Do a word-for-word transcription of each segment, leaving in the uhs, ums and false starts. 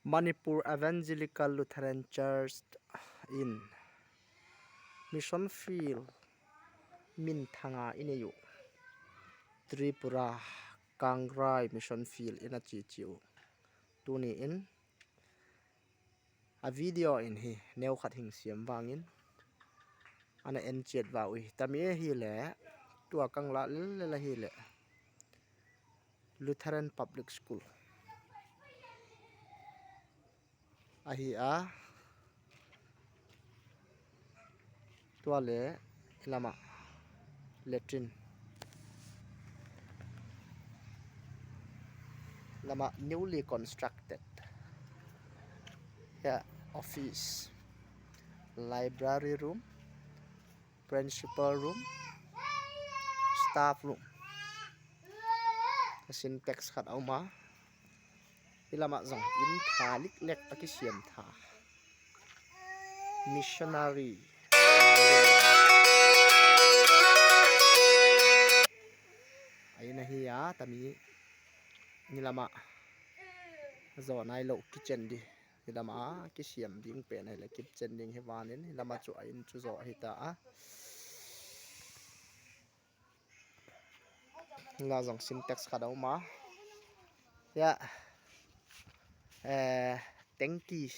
Manipur Evangelical Lutheran Church in mission field minthanga inei u Tripura Kangrai mission field in achi chi u. Tuni in a video in hi neo khat hing siam vangin ana en chet va ui. Tami hi le tua kang la le la hi le Lutheran Public School ahi a, tua le lama latrine lama newly constructed. Here, office, library room, principal room, staff room. Sintex khat a um a. Hilama jong in tha lik lek a kisiam tha. Missionary. Aina hi a tami. Hilama jo nai lo kitchen di. Hilama kisiam ding pen ahile kitchen ding hi vanin hilama chu a in chu jo ahi ta a. La jong sintex khat a um a. Ya. Eh, tanki.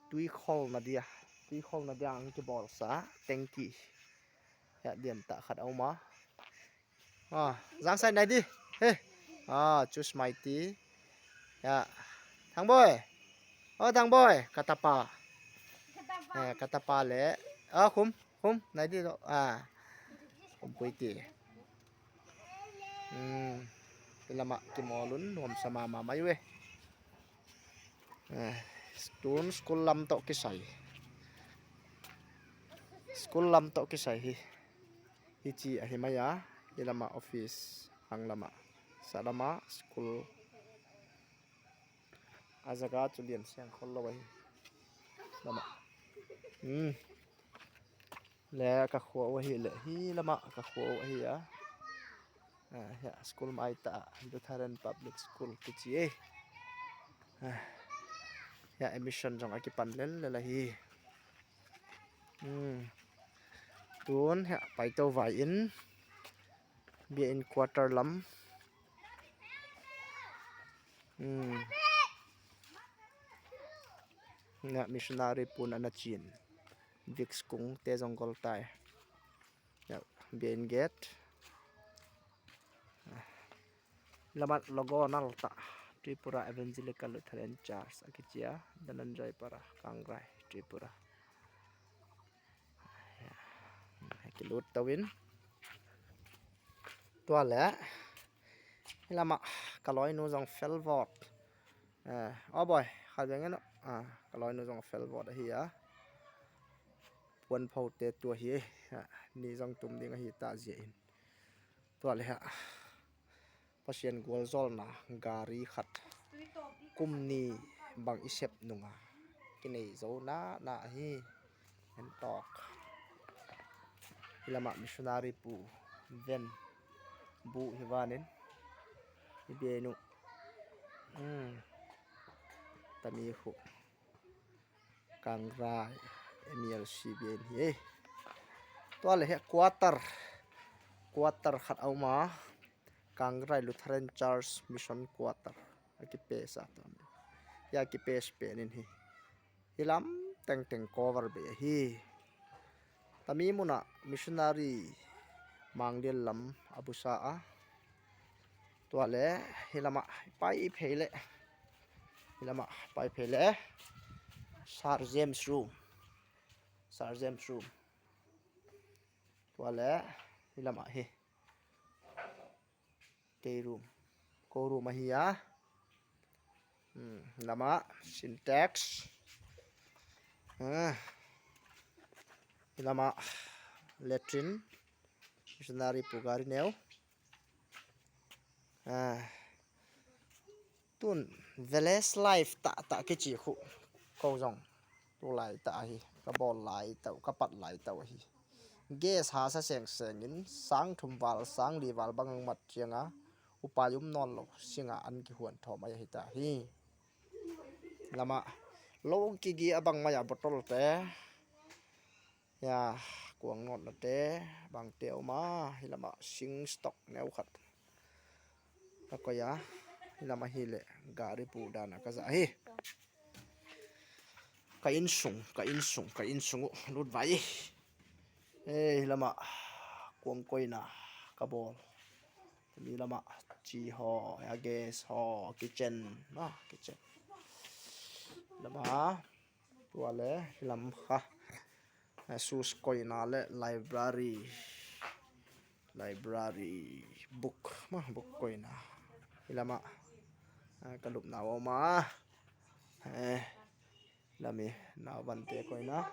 Tui kholna dia. Tui kholna dia ang kibol sa. Tanki. Ya, diam ta khat a um a. Ah, jang sai nai di. He. Ah, choose mai ti. Ya. Thang boy. Oh, thang boy. Katapa. Eh, katapa le. Ah, khum. Khum, nai di lo. Ah. Khum pui ti. Hmm. Hilama kimolun, nuam sama ma mai we. Eh, tun school lam to kisai. School lam to kisai hi. Hichi ahi mai a. Hilama office. Hang lama. Salama school. A jaga chu lian seng khol lo ahi. Lama. Hmm. Le ka khua u ahi le. Hi lama ka khua u ahi a. Ah, ya, school mai ta. Lutheran Public School kichi e. Ah. Ya, admission jong akipan lel lel ahi. Hmm. Tun, ya, paito vai in. Bia in quarter lam. Hmm. Na missionary pun ana chin. Vicks kung te jong gol tai. Ya, bia in gate. Lamat logo nal ta. Tripura Evangelical Lutheran Church. Akichia. Dhananjay Para, Kangrai, Tripura. Kilut tawin. Tua le. Hilama kaloinu jong fel vot. Eh, oh boy, khat veng eno. Ah, kaloinu jong fel vot ahi a. Puan pho te tua hi. Ah, ni jong tum ding ahi ta jia in. Tua le ha. Pasian gualjolna gari khat kum ni bang i sep nunga kinei zo na na ahi. En tok. Hilama missionary pu ven bu hi vanin. Hi benu. Hmm. Tami hu. Kangrai M E L C bian hi. Tua le he quarter. Quarter khat a um a. Kangrai Lutheran Church Mission Quarter. Aki pe sa to. Ya ki pe spe nin hi. Hilam teng teng cover be hi. Tami muna missionary Mangdil lam abusa a. Tua le hilama pai phei le. Hilama pai phei le. Sir James room. Sir James room. Tua le hilama hi. Kei room. Ko room ahi a. Hmm, lama Sintex. Ah. Lama latrine. Missionary pu gari neo. Ah. Tun village life ta ta kichi khu ko jong. Tulai ta hi. Ka bol lai tau, ka pat lai tau hi. Gas hasa seng sengin sang thum val, sang li val bang ang mat chianga upai um non lo singa an kihuan thom ai ahi ta hi. Lama lou kigi abang maya bottle te. Ya, kuang notna te, bang te uma, hilama sing stock neo khat. Ka koi a, hilama hile, gari pu dan a ka za hi. Ka insung, ka insung, ka insung u, lut vai. Eh, hilama, kuang koina, ka bol. Mi lama, chi ho, ya gas ho, kitchen, na, kitchen. Lama, tua le, hilam kha. Eh, sus koina le, library. Library, book, ma, book koina. Hilama, eh, ka lupna uma. Eh, lami, na vante koina.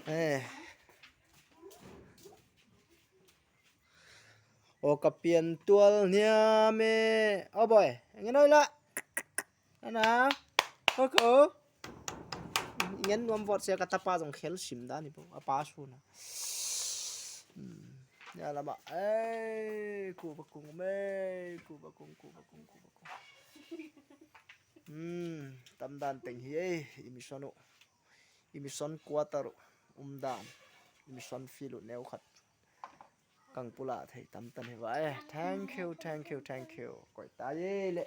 Eh. O ka pian tual nia me. O boy, ngen oi la. Ana. Ko ko. Ngen nuam vot se ka tapa jong khel sim da ni po. Apa su na. Hmm. Ya lama. Eh, ku ba kung me, ku ba kung, ku ba kung, ku ba kung. Hmm, tam dan teng hi eh, i mission u. I mission quarter u. Um dan. I mission field u neo khat. Kang pula thei tam tan hi va eh. Thank you, thank you, thank you. Koi ta ye le.